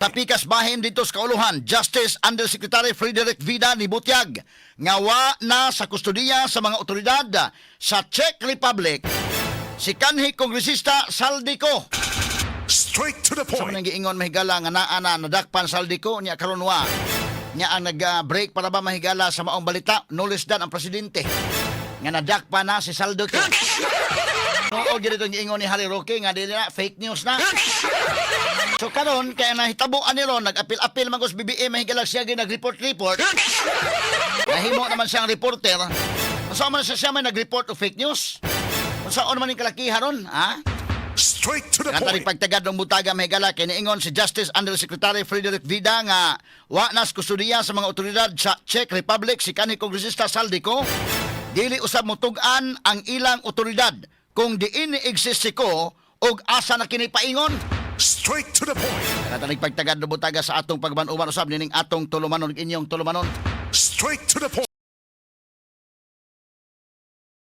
Sa pikas bahin dito sa kauluhan, Justice Undersecretary Frederick Vida nibutyag nga wa na sa kustodiya sa mga otoridad sa Czech Republic si kanhi kongresista Zaldy Co. Straight to the Sa point. mga giingon, mahigala, nga naa na nadakpan Zaldy Co niya karon wa. Nya ang nag-break para ba, mahigala, sa maong balita, no less than ang presidente nga nadakpan na si Zaldy Co. Oo, gyud itong giingon ni Harry Roque nga dili na fake news na. So karon kaya nahitabo ani ron, nag-apil-apil man kus BBM, mahigala, siya gyud nag-report-report. Nahimo naman siyang reporter. Unsa man siya may nag-report og fake news? Unsa man ning kalakiha ron, ha? Straight to the Kanta point. Pagtagad ng butaga, mahigala, kay niingon si Justice Undersecretary Frederick Vida nga wa nas kustodiya sa mga otoridad sa Czech Republic si kanhi kongresista Zaldy Co. Dili usab motug-an ang ilang otoridad kung diin ni exist si Co og asa na kini paingon. Straight to the point. Kanta pagtagad ng butaga sa atong pagban-uban usab nining atong tulumanon, inyong tulumanon. Straight to the point.